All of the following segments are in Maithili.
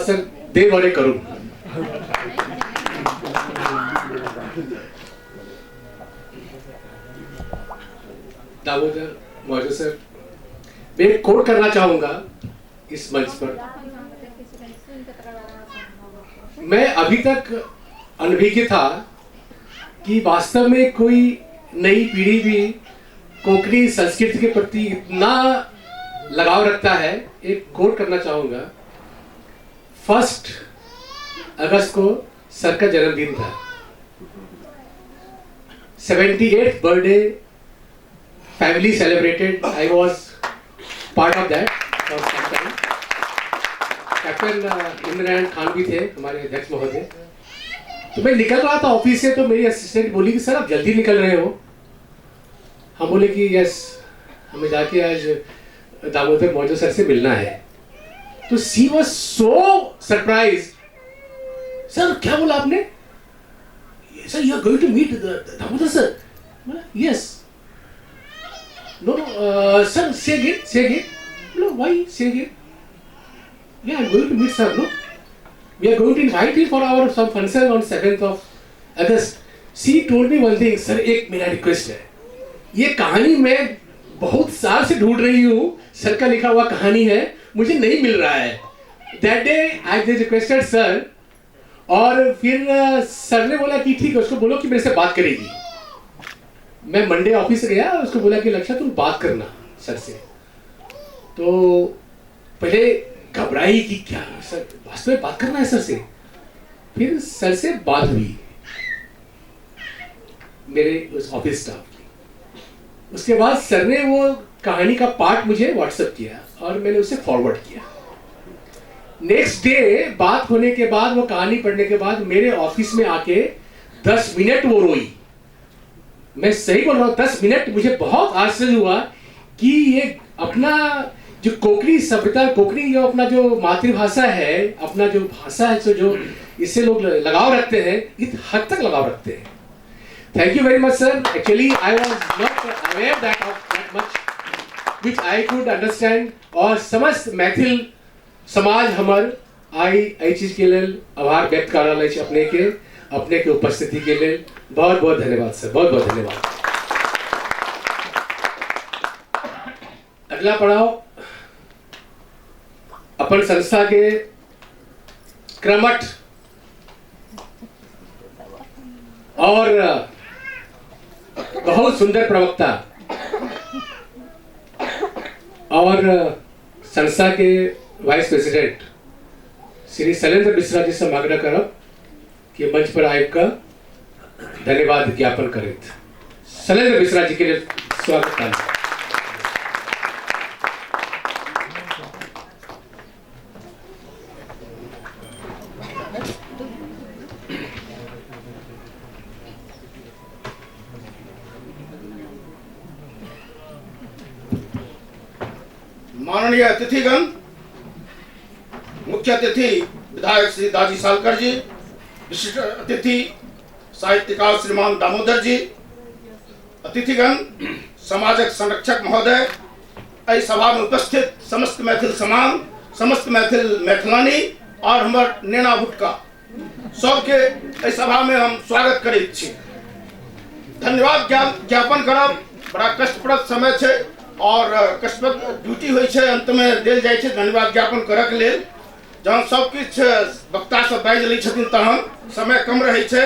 सर, देव बरे करू। दामोदर मौजू सर, मैं एक कोट करना चाहूंगा इस मंच पर। मैं अभी तक अनभिज्ञ था कि वास्तव में कोई नई पीढ़ी भी कोंकणी संस्कृति के प्रति इतना लगाव रखता है। एक कोट करना चाहूँगा। 1 अगस्त को सर का जन्मदिन था, 78th birthday family celebrated. I was part of that for some time. Captain Indranarayan Khan भी थे हमारे अध्यक्ष महोदय। तो मैं निकल रहा था ऑफिस से, तो मेरी असिस्टेंट बोली कि सर आप जल्दी निकल रहे हो। हम बोले कि यस, हमें जाके आज दामोदर मौजो सर से मिलना है। तो she was so surprise. Sir क्या बोला आपने? Sir you are going to meet Damodar sir? Yes. No no sir, say again, say again. No, why say again? We are going to meet sir, no? We are going to invite him for our some function on 7th of August. She told me one thing, sir एक मेरा रिक्वेस्ट है, ये कहानी मैं बहुत साल से ढूंढ रही हूँ, सर का लिखा हुआ कहानी है, मुझे नहीं मिल रहा है। That day I just requested sir, और फिर सर ने बोला कि ठीक है, उसको बोलो कि मेरे से बात करेगी। मैं मंडे ऑफिस गया, उसको बोला कि लक्ष्य तुम बात करना सर से। तो पहले घबराई कि क्या सर वास्तव में बात करना है सर से। फिर सर से बात हुई मेरे उस ऑफिस स्टाफ की। उसके बाद सर ने वो कहानी का पार्ट मुझे व्हाट्सएप किया और मैंने उसे फॉरवर्ड किया। नेक्स्ट डे बात होने के बाद, वो कहानी पढ़ने के बाद मेरे ऑफिस में आके 10 मिनट वो रोई। मैं सही बोल रहा हूँ, 10 मिनट। मुझे बहुत आश्चर्य हुआ कि ये अपना जो कोंकणी सभ्यता, कोंकणी जो अपना जो मातृभाषा है, अपना जो भाषा है, जो इससे लोग लगाव रखते हैं, इस हद तक लगाव रखते हैं। Thank you very much sir. Actually I was not aware that of that much which I could understand. और समस्त मैथिल समाज हमर आई एहि चीज के लेल आभार व्यक्त कर रहल अछि अपने के उपस्थिति के लेल। बहुत बहुत धन्यवाद सर, बहुत बहुत धन्यवाद। अगला पड़ाव अपन संस्था के क्रमठ और बहुत सुंदर प्रवक्ता और संस्था के वाइस प्रेसिडेंट श्री शैलेंद्र मिश्रा जी से आग्रह करब कि मंच पर आबि कऽ धन्यवाद ज्ञापन करैत। शैलेंद्र मिश्रा जी के लिए स्वागत है। माननीय अतिथिगण, मुख्य अतिथि विधायक श्री दाजी सालकर जी, विशिष्ट अतिथि साहित्यकार श्रीमान दामोदर जी, अतिथिगण, समाजक संरक्षक महोदय, एहि सभा में उपस्थित समस्त मैथिल समाज, समस्त मैथिल मैथिलानी और हमर नेना भुटका सबके एहि सभा में हम स्वागत करैत छी। धन्यवाद ज्ञापन करब। बड़ा कष्टप्रद समय छै और कष्टप्रद ड्यूटी होइ छै, अंत में देल जाइ छै धन्यवाद ज्ञापन करक लेल। जहन सब किछु वक्ता सब बाजि लै छथिन तहन समय कम रहै छै,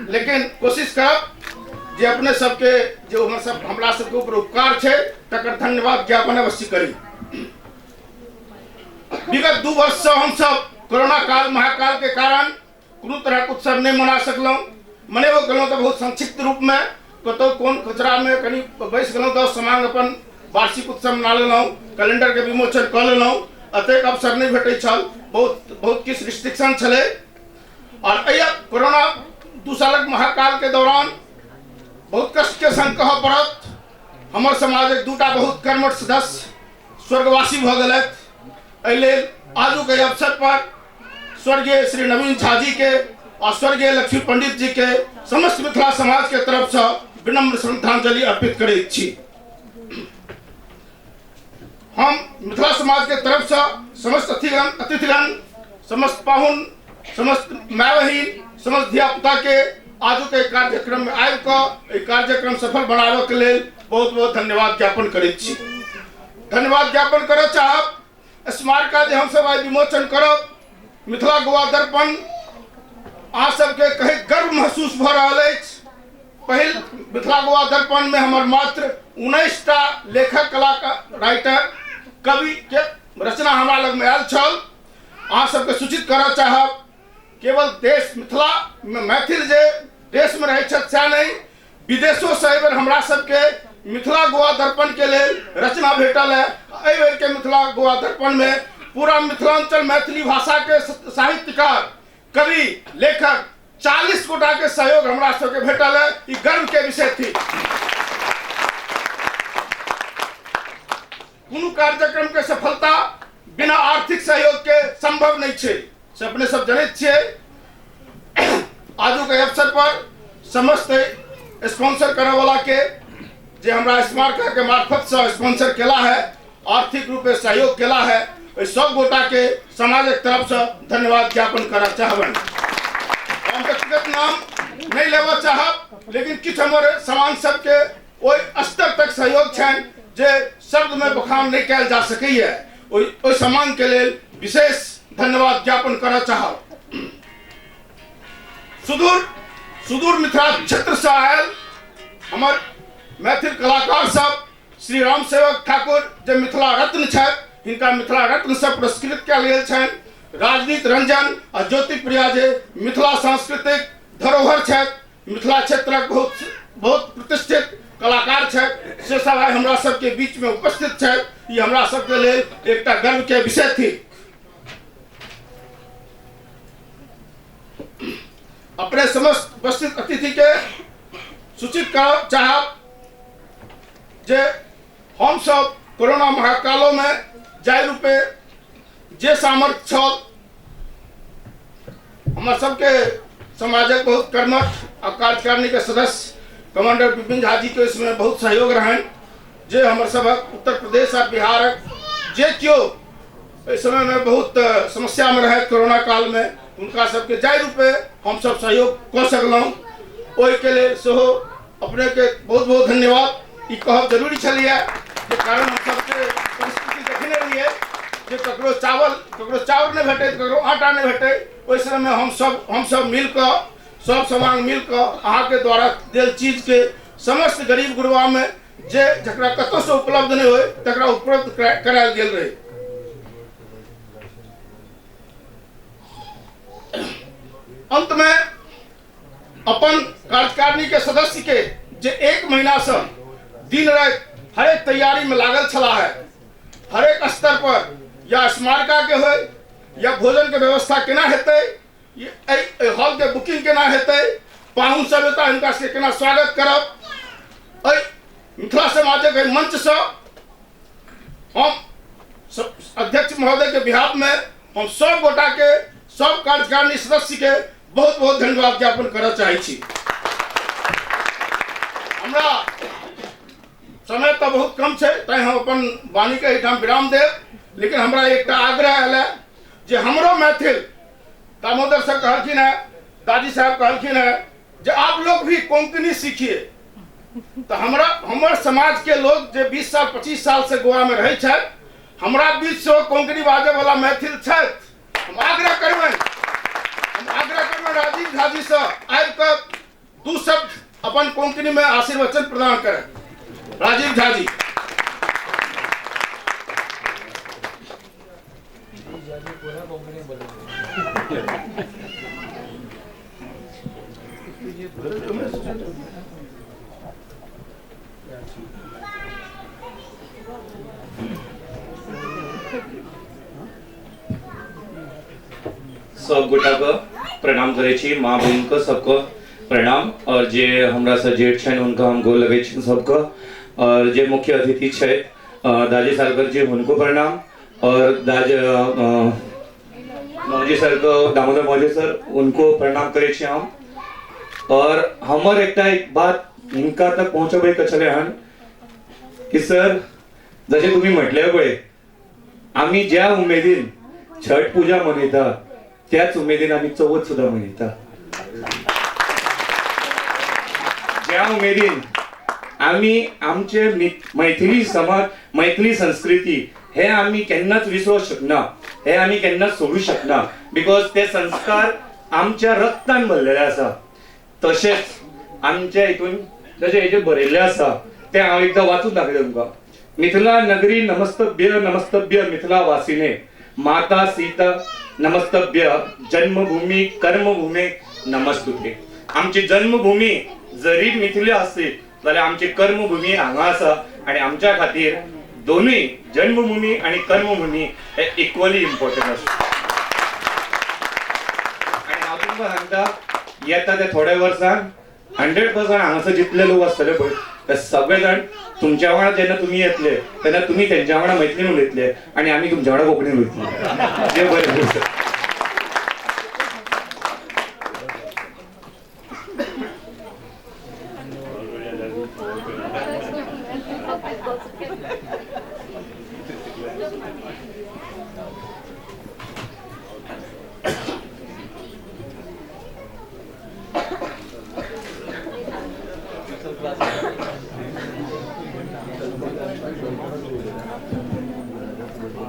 लेकिन कोशिश करब जे अपने सबके जे हमर सब हमरा सबके ऊपर उपकार छै तकर धन्यवाद ज्ञापन अवश्य करी। विगत 2 वर्ष से हम सब कोरोना काल महाकाल के कारण कोनो तरह के उत्सव नहीं मना सकलहुँ। मनेबो केलहुँ तऽ बहुत संक्षिप्त रूप में, कतौ कोन कचरा में कनि बैस गेलहुँ तऽ समांग अपन वार्षिक उत्सव मना लेलहुँ, कैलेंडर के विमोचन कऽ लेलहुँ। एतेक अवसर नहीं भेटै छल, बहुत बहुत किछु रिस्ट्रिक्शन छलै। और एहि कोरोना 2 सालक महाकाल के दौरान बहुत कष्ट के संग कहऽ पड़त, हमर समाजक 2टा बहुत कर्मठ सदस्य स्वर्गवासी भऽ गेलथि। एहि लेल आजुक एहि अवसर पर स्वर्गीय श्री नवीन झा जी के और स्वर्गीय लक्ष्मी पंडित जी के समस्त मिथिला समाज के तरफ से विनम्र श्रद्धांजलि अर्पित करैत छी। हम मिथिला समाज के तरफ से समस्त अतिथिगण, समस्त पाहुन, समस्त माय बहिन, समस्त धिया पुता के आजुक एहि कार्यक्रम में आबि कऽ एहि कार्यक्रम सफल बनाबऽ के लेल बहुत बहुत धन्यवाद ज्ञापन करैत छी। धन्यवाद ज्ञापन करऽ चाहब स्मारिका जे हमसब आइ विमोचन करब मिथिला गोवा दर्पण, अहाँ सबके कहैत गर्व महसूस भऽ रहल अछि। पहिल मिथिला गोवा दर्पण में हमर मात्र 19 टा लेखक, कलाकार, राइटर, कवि के रचना हमरा लग में आयल छल। अहाँ सबके सूचित करऽ चाहब केवल देश मिथिला में मैथिल जे देश में रहै छथि सएह नहि, विदेशो से एहि बेर हमरा सबके मिथिला गोवा दर्पण के लेल रचना भेटल है। एहि बेर के मिथिला गोवा दर्पण में पूरा मिथिलांचल मैथिली भाषा के साहित्यकार, कवि, लेखक 40 गोटा के सहयोग हमरा सबके भेटल है। ई गर्व के विषय थी। कोनो कार्यक्रम के सफलता बिना आर्थिक सहयोग के संभव नहीं छै, से अपने सब जनैत छियै। आजुक अवसर पर समस्त स्पॉन्सर करऽ वाला के जे हमरा स्मारक के मार्फत से स्पॉन्सर केला है, आर्थिक रूप से सहयोग केला है, ओहि सब गोटा के समाजक तरफ से धन्यवाद ज्ञापन करऽ चाहबनि। हम व्यक्तिगत नाम नहीं लेबऽ चाहब, लेकिन किछु हमर समाज सबके ओहि स्तर तक सहयोग छनि जे शब्द में बखान नहीं कयल जा सकैए। ओहि समाज के लेल विशेष धन्यवाद ज्ञापन करऽ चाहब। सुदूर मिथिला क्षेत्र से आयल हमर मैथिल कलाकार सब, श्री राम सेवक ठाकुर जे मिथिला रत्न छथि, हिनका मिथिला रत्न से पुरस्कृत कयल गेल छनि। राजनीत रंजन आ ज्योति प्रिया जे मिथिला सांस्कृतिक धरोहर छथि, मिथिला क्षेत्रक बहुत बहुत प्रतिष्ठित कलाकार छथि, से सब आइ हमरा सबके बीच में उपस्थित छथि। ई हमरा सबके लेल एकटा गर्व के विषय थी। अपने समस्त उपस्थित अतिथि के सूचित करब चाहब जे हम सब कोरोना महाकालो में जाहि रूपे जे सामर्थ्य छल, हमर सबके समाजक बहुत कर्मठ आ कार्यकारिणी के सदस्य कमांडर विपिन झा जी के इसमें बहुत सहयोग रहनि, जे हमर सबक उत्तर प्रदेश आ बिहारक जे केओ एहि समय में बहुत समस्या में रहथि कोरोना काल में, हुनका सबके जाहि रूपे हम सब सहयोग कऽ सकलहुँ ओहिके लेल सेहो अपने के बहुत बहुत धन्यवाद। ई कहब जरूरी छलैए जे कारण हम सबके परिस्थिति देखने रहियै जे ककरो चावल, ककरो चाउर नहि भेटै, ककरो आटा नहि भेटै। ओहि समयमे हमसब मिलकऽ, सब समांग मिलकऽ अहाँके द्वारा देल चीजके समस्त गरीब गुरबामे जे जकरा कतहुसँ उपलब्ध नहि होइ तकरा उपलब्ध करायल गेल रहै। अंतमे अपन कार्यकारिणी के सदस्य के जे एक महीना से दिन राति हरेक तैयारी में लागल छला है, हरेक स्तर पर, या स्मारिका के होय या भोजन के व्यवस्था केना हेतै, एहि हॉल के बुकिंग केना हेतै, पाहुन सब एता हिनका सबके केना स्वागत करब, एहि मिथिला समाजक एहि मंच से हम अध्यक्ष महोदय के बिहाफ में हम सब गोटा के, सब कार्यकारिणी सदस्य के बहुत बहुत धन्यवाद ज्ञापन करऽ चाहै छी। हमरा समय तऽ बहुत कम छै, तैं हम अपन वाणी के एहिठाम विराम देब, लेकिन हमरा एकटा आग्रह आयल है जे हमरो मैथिल दामोदर सर कहलखिन है, दादी साहब कहलखिन है जे आप लोग भी कोंकणी सीखिए। तो हमर समाज के लोग जे 20 साल 25 साल से गोवा में रहै छथि, हमरा बीच से कोंकणी बाजै वाला मैथिल छथि। हम आग्रह करबनि, हम आग्रह करबनि राजीव झा जी से आबि कऽ दू शब्द अपन कोंकणी में आशीर्वचन प्रदान करें। राजीव झा जी। सब गोटा के प्रणाम करै छी, माँ बहिन के सबके प्रणाम, और जे हमरा से जेठ छनि हुनका हम गोर लगै छियनि सबके, और जे मुख्य अतिथि छथि दाजी सालकर जी हुनको प्रणाम, और दाज मौजी सर को, दामोदर मौजी सर उनको प्रणाम करै छी हम। और हमर एकटा एक बात हिनका तक पहुँचबै के छलै हन कि सर जशें तुमी म्हटलें पळय, आमी ज्या उमेदीन छठ पूजा मनयता त्याच उमेदीन आमी चवथ सुद्दां मनयता. ज्या उमेदीन आमी आमचे मैथिली समाज, मैथिली संस्कृती हे आमी केन्नाच विसरूंक शकना, हे आमी केन्नाच सोडूं शकना, because ते संस्कार आमच्या रक्तान भरलेले आसा. तशेंच आमच्या हितून जशें हेजेर बरयल्लें आसा तें हांव एकदां वाचून दाखयता तुमकां. मिथिला नगरी नमस्तभ्य नमस्तभ्य मिथिला वासिने, माता सीता नमस्तभ्य, जन्मभूमी कर्मभूमी नमस्तुते. आमची जन्मभूमी जरी मिथिला आसली जाल्यार आमची कर्मभूमी हांगा आसा आनी आमच्या खातीर दोनूय जन्मभूमी आनी कर्मभूमी हे इक्वली इम्पॉर्टंट आसा. आनी हांव तुमकां सांगता, येता त्या थोड्या वर्सान 100% हांगासर जितले लोक आसतले पळय ते सगळे जाण तुमच्या वांगडा जेन्ना तुमी येतले तेन्ना तुमी तेंच्या वांगडा मैथिलीन उलयतले आनी आमी तुमच्या वांगडा कोंकणीन उलयतले. देव बरें करूं.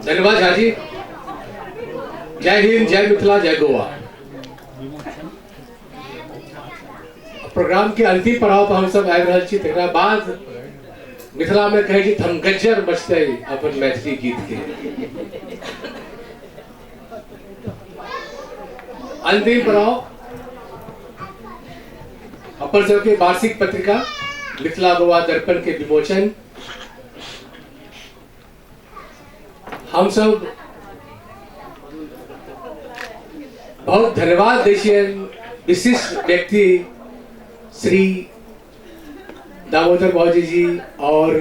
धन्यवाद झा जी. जय हिंद, जय मिथिला, जय गोवा. प्रोग्राम के अंतिम पड़ाव पर हम सब आबि रहल छी. तकरा बाद मिथिला में कहै छी धमगज्जर मचतै अपन मैथिली गीत के. अंतिम पड़ाव अपन सबके वार्षिक पत्रिका मिथिला गोवा दर्पण के विमोचन. हम सब बहुत धन्यवाद दै छियनि विशिष्ट व्यक्ति श्री दामोदर भाउजी जी और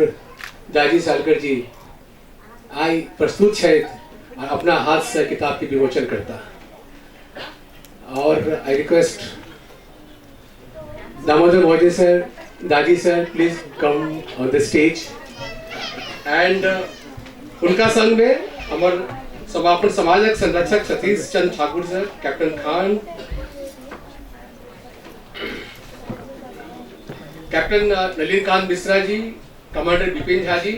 दाजी सालकर जी आई प्रस्तुत छथि और अपना हाथ से किताब के विमोचन करता. और I request Damodar Bhauji sir, Daji sir, please come on the stage. And उनका संग में हमार समापन समाजक संरक्षक Satish Chandra Thakur sir, captain Khan, captain Nalin Kant Mishra ji, commander Bipin Jha ji.